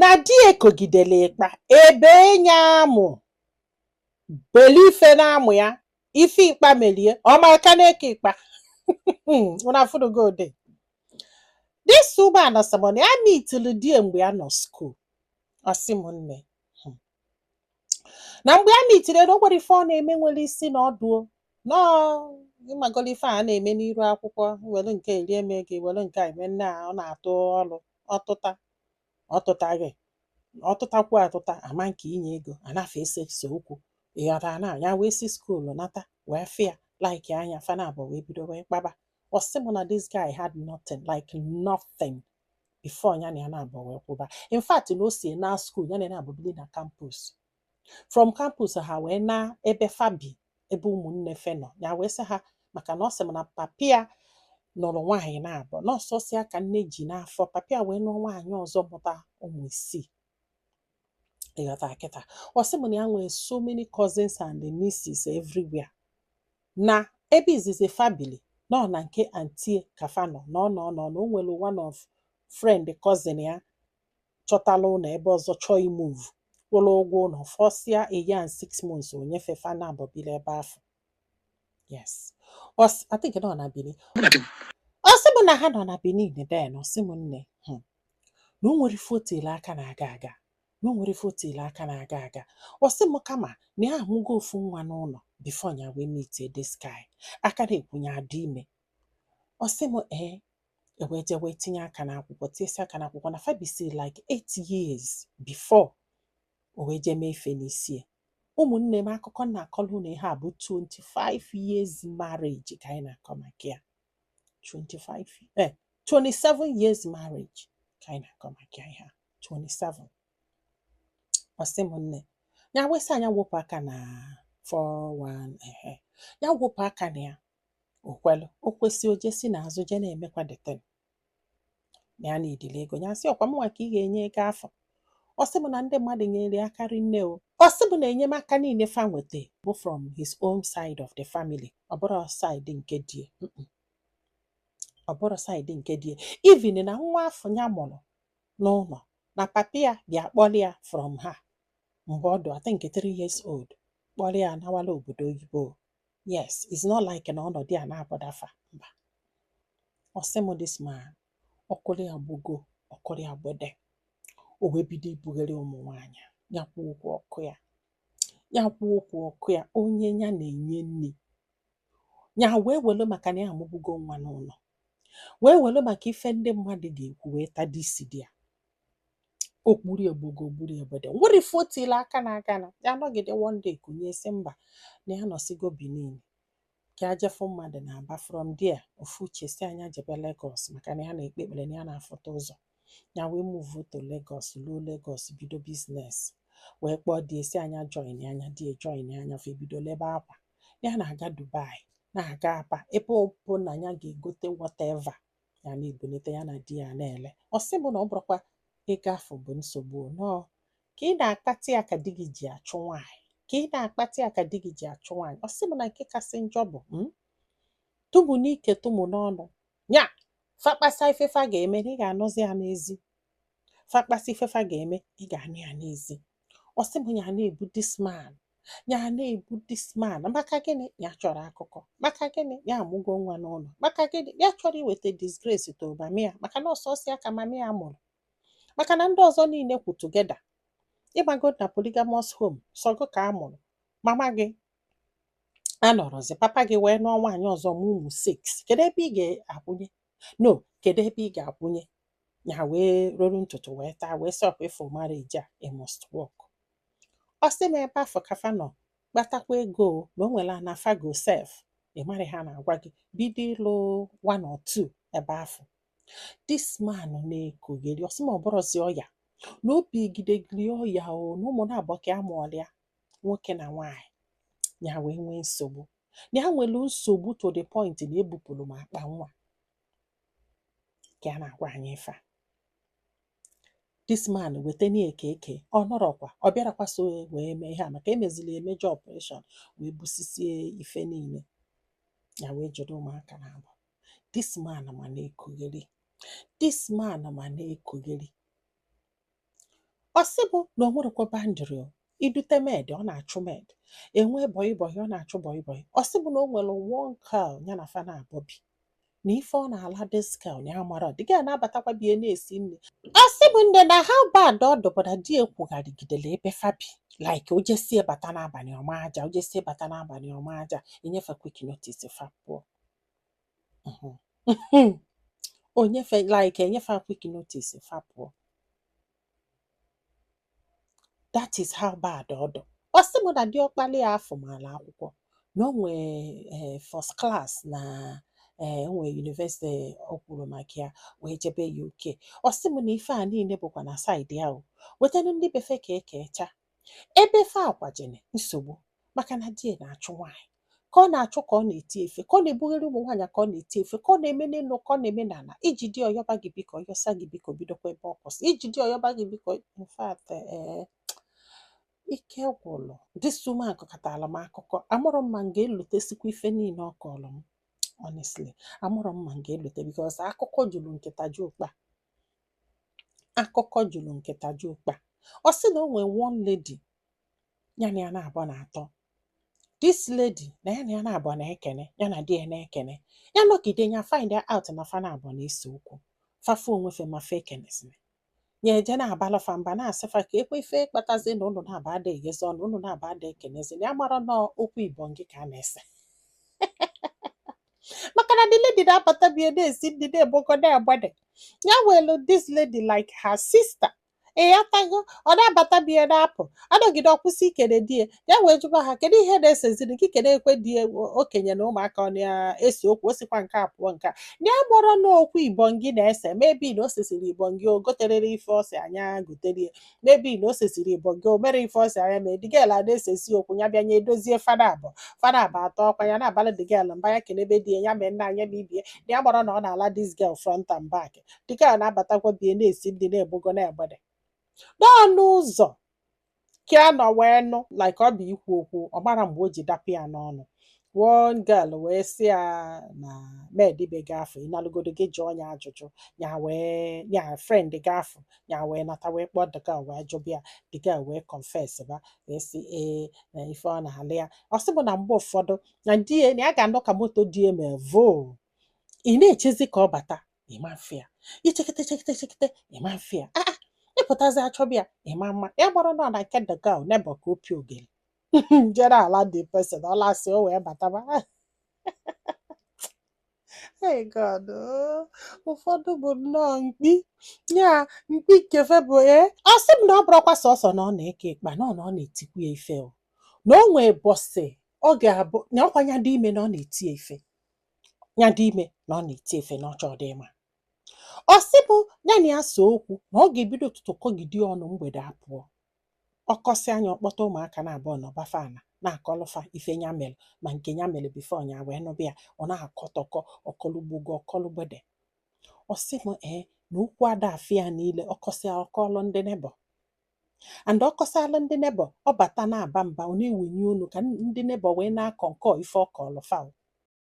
Na di ekogidere ịkpa ebe nya amụ beli ife na-amụ ya ife ịkpa melie ọmaka na-eke ịkpa. Una afụnugo ode. This woman sị m na ya meetili di ya mgbe ya nọ school. Ọ sị m nne, na mgbe ya meetiri ya, na o nwere ife ọ na-eme nwere isi na ọdụ o nọọ ịmagolo ife a na-eme n'iru akwụkwọ, welu nke erie eme gị, welu nke a eme nne a. Ọ na-atụ ọrụ ọtụta, ọtụtaghị ọtụtakwu atụta ama nke inye ego anafe ese ese okwu, ịghọtara? Na ya wee si school nata wee fịa like anya fana abụọ wee bido wee kpaba. Ọ sị m na this guy had nothing, like nothing, before ya na ya na-abụọ wee kwụba. In fact, na o si na school ya na ya na-abụ bili na campus, from campus ha wee na ebe fabi, ebe ụmụnne fe nọ. Ya wee sị ha maka na ọ sị m na papi ya nụrụ nwaanyị na-abụ nọọsụ ya ka nne ji n'afọ papi ya wee nụọ nwaanyị ọzọ, mụta ụmụ isii, ịghọta kịta? Ọ sị m na ya nwere so many cousins and nieces everywhere. Na ebe izizi fabili nọ na nke auntie kafa nọ nọ nọ nọ na o nwere one of friend cousin ya chọtala ụlọ ebe ọzọ, chọọ imove, kwụrụ ụgwọ ụlọ fọsịa a year and 6 months, o nyefe fa na abọbili ebe afọ. Yes. I think nọ na Benin. Mụ na di m. Ọ sị m na ha nọ na Benin then. Ọ sị m nne, na o nwere ife o tiri aka na-aga aga, na o nwere ife o tiri aka na-aga aga. Ọ sị m kama na ya amụgo ofu nwa n'ụlọ before ya wee meet this guy aka na-ekwunye adị ime. Ọ sị m ee, ewee jee wee tinye aka n'akwụkwọ, tinyesi aka n'akwụkwọ na fa bisi like 8 years before o wee jee mee ife n'isi ya. Ụmụnne m, akụkọ m na-akọrọ unu ihe a bụ 25 years marriage ka anyị na-akọ maka ya. 25, 27 years marriage ka anyị na-akọ maka ya ihe a, 27. Ọ sị m nne, ya wesị anya wepụ aka na 41, ehe, ya wepụ aka na ya. O kwelu, o kwesị, o jesi n'azụ je na-emekwa the thing na ya na-edili ego ya. Sị ọkwa mụnwa ka ị ga-enye ego afọ. Ọ sị m na ndị mmadụ nyere ya aka rinne o. Ọ sị m na enyemaka niile fa nweta bụ from his own side of the family, ọ bụrụ side nke di ya. Ọ bụrụ side nke di ya. Even na nwa afọ ya mụrụ n'ụlọ, na papi ya bịa kpọrọ ya from her mgbe ọ dị, I think, 3 years old, kpọrọ ya nawala obodo oyibo. Yes, it's not like na ọnọdụ ya na-abọdafa mba. Ọ sị m this man ọkụrụ ya gbogo, ọkụrụ ya gbede, o wee bido ibugharị ụmụ nwaanyị ya kwuo okwu ọkụ ya, ya kwuo okwu ọkụ ya, onye ya na-enye nri ya wee welu maka na ya amụbugo nwa n'ụlọ, wee welu maka ife ndị mmadụ ga-ekwu wee tada isi di ya. Okpuru egbogo gburu egbede nwere ife o tili aka na-aga na ya nọgide. One day kunye sị mba, na ya nọsigo Benin ka ya jefu mmadụ na Aba. From there ofu uche si anya jebe Lagos maka na ya na-ekpe ekpere na ya na-afụta ụzọ. Ya wee move to Lagos, ruo Lagos, bido business, wee kpọọ di esi anya join anya di join anya fa, ebido lebe akwa. Ya na-aga Dubai, na-aga Aba, ebe ọ bụ na ya ga-egote whatever ya na-ebunite, ya na di ya na-ele. Ọ sị bụ na ọ bụrụkwa ego afọ bụ nsogbu o, nọọ ka ị na-akpata ya ka di gị ji achụ nwaanyị, ka ị na-akpata ya ka di gị ji achụ nwaanyị. Ọ sị m na nke kasị njọ bụ tụmụ n'ike, tụmụ n'ọnụ ya, fakpasa ife fa ga-eme na ị ga-anụzi ya n'ezi, fakpasa ife fa ga-eme, ị ga-anụ ya n'ezi. Ọ sị m ya na-ebu this man, ya na-ebu this man. Maka gịnị ya chọrọ akụkọ? Maka gịnị ya amụgo nwa n'ụlọ? Maka gịnị ya chọrọ iweta disgrace to mami ya? Maka na ọsọsọ ya ka mami ya mụrụ, maka na ndị ọzọ niile kwụ together. Ịgbago na polygamous home, sọgụ ka a mụrụ mama gị anọrọzi, papa gị wee nụọ nwaanyị ọzọ mụ ụmụ 6. Kedu ebe ị ga-akwụnye no? Kedu ebe ị ga-akwụnye ya? Wee roro ntutu wee taa, wee sị ọkwa ịfụ marriage a, it must work. Ọ sị m ebe afọ kafa nọ kpatakwa ego o, na o nwere anafago sef, ị mara ha na-agwa gị bido ịlụ one or two ebe afọ. This man na-ekogheri. Ọ sị m ọ bụrụzi ọya na obi gidegiri ọya o, na ụmụ na-abọ ka a mụọrọ ya, nwoke na nwaanyị, ya wee nwee nsogbu, na ya nwere nsogbu to the point na ebupụrụ m akpa nwa ka a na-agwa anyị ife a. This man weta na eke eke ọ nọrọkwa, ọ bịarakwa so wee mee ihe a maka emezili emeje operation wee busisie ife niile ya, wee jide ụmụaka na abụọ. This man ma na-ekogheri, this man ma na-ekogheri. Ọ sị bụ na o nwerekwa boundary o. Idute maid, ọ na-achụ maid. Enwe boy boy, ọ na-achụ boy boy. Ọ sị bụ na o nwere one girl ya na fa na-abọ bi, na ife ọ na-ala this girl na ya mara. The girl na-abatakwa bie na-esi nri. Ọ sị bụ nne na how bad ọ dụbụ na di ekwugharịgidere ebe fa bi, like o jesie bata n'abalị, ọma aja, o jesie bata n'abalị, ọma aja, enyefe quick notice, fa pụọ. Onyefe like enyefe quick notice, fa pụọ. That is how bad ọ dị. Ọ sị m na diọkpala ya afọ maala akwụkwọ, na o nwee first class na o nwee university o kwuru maka ya wee jebe UK. Ọ sị m na ife a niile bụkwa na side ya o wetanụ ndị befe ka ekecha ebe fe akwajene nsogbu, maka na di ya na-achụ nwaanyị, ka ọ na-achụ, ka ọ na-eti efe, ka ọ na-ebugharị ụmụ nwaanyị, ka ọ na-eti efe, ka ọ na-eme n'elu, ka ọ na-eme n'ala, iji di ọyọba gị biko, ọyọsa gị biko, bidokwa ebe ọ kwụsị, iji di ọyọba gị biko. In fact, ike gwụlụ this woman. Kọkọtara m akụkọ, amụrụ m ma m ga-elotesikwa ife niile ọ kọrọ m. Honestly, amụrụ m ma m ga-elote, because akụkọ juru nkịta ju ụkpa, akụkọ juru nkịta ju ụkpa. Ọ sị na o nwee one lady ya na ya na-abụ na-atọ. This lady na ya na ya na-abụ na-ekene, ya na di ya na-ekene. Ya nọgide, ya find out na fa na-abụ na-ese okwu, fafu onwe fe ma fa ekenesịrị. Ya eje na-abalụ fa mba, na-asị fa ka ekwe ife kpatazi na ụnụ na-aba ada eghezi ọnụ, ụnụ na-aba ada ekenezi. Na ya mara nọọ okwu ibongi ka a na-ese, maka na the lady na-abata bie na-esi ndị na-eboko na-agbade. Ya welu this lady like her sister, ịghọtago? Ọ na-abata bie na-apụ, anọgide ọkwụsị ikele di ya. Ya wee jụba ha, kedu ihe na-eseziri gị kene ekwe di ya okenye na ụmụaka ọ na-ese okwu, o sikwa nke a pụọ nke a. Na ya mụrụ n'okwu ibongi na-ese, maybe na o sesiri ibongi, o goterere ife ọ sị anya goterie, maybe na o sesiri ibongi, o mere ife ọ sị anya mee. The girl a na-esesi okwu, ya bịa nya edozie fada abụọ, fada abụọ atọ ọkwa. Ya na-abalị the girl mba, ya kenebe di ya, ya mee nna anya ma ibie. Na ya gbara na ọ na-ala this girl front and back. The girl na-abatakwa bie na-esi ndị na-egbogo na-egbede n'ọnụ ụzọ ka a nọ wee nụ like ọ bụ ikwu okwu. Ọ mara mgbe o ji dapụ ya n'ọnụ. One girl wee sị ya na maid be gị afọ ịnalụgodo gị jụọ ya ajụjụ. Ya wee ya friend gị afọ ya wee nata wee kpọọ the girl wee jụbịa ya. The girl wee confess ba, wee sị ee, na ife ọ na-alụ ya. Ọ sị bụ na mgbe ụfọdụ na di ya, na ya ga-anụ ka moto di ya mee voo, ị na-echezi ka ọ bata, ịma mfe ya, ichekete chekete chekete, ịma mfe ya, ah ah, ịpụtazi achọbịa ịma mma. Ya gbara nọ na nke the girl neighbor ka opi ogele jere ala the person ọ lasị o wee bataba. Hey God, oh, ụfọdụ bụ nnọọ mkpi ya mkpi nkefe bụ ee. Ọ sị m na ọ bụrụkwa sọsọ na ọ na-eke ịkpa na ọ na-etikwu ya ife o, na o nwee bọsị ọ ga-abụ na ọkwa ya dị ime na ọ na-eti ya ife, ya dị ime na ọ na-eti efe na ọ chọọ dị ịma. Ọ sị bụ ya na ya so okwu na ọ ga-ebido ụtụtụ kọgide ọnụ, mgbede apụọ, ọkọsị anya, ọkpọta ụmụaka na abụọ na ọbafa ana na-akọlụfa ife ya mere ma nke ya mere before ya wee nụbịa ya. Ọ na-akọtọkọ ọkọlugbogo ọkọlụgbede. Ọ sị m ee, na okwu ada afịa niile ọkọsị ọkọlụ ndị neighbor and ọkọsịalụ ndị neighbor, ọ bata na-aba mba, ọ na-ewenye unu ka ndị neighbor wee na-akọ nkọ ife ọkọlụ fa.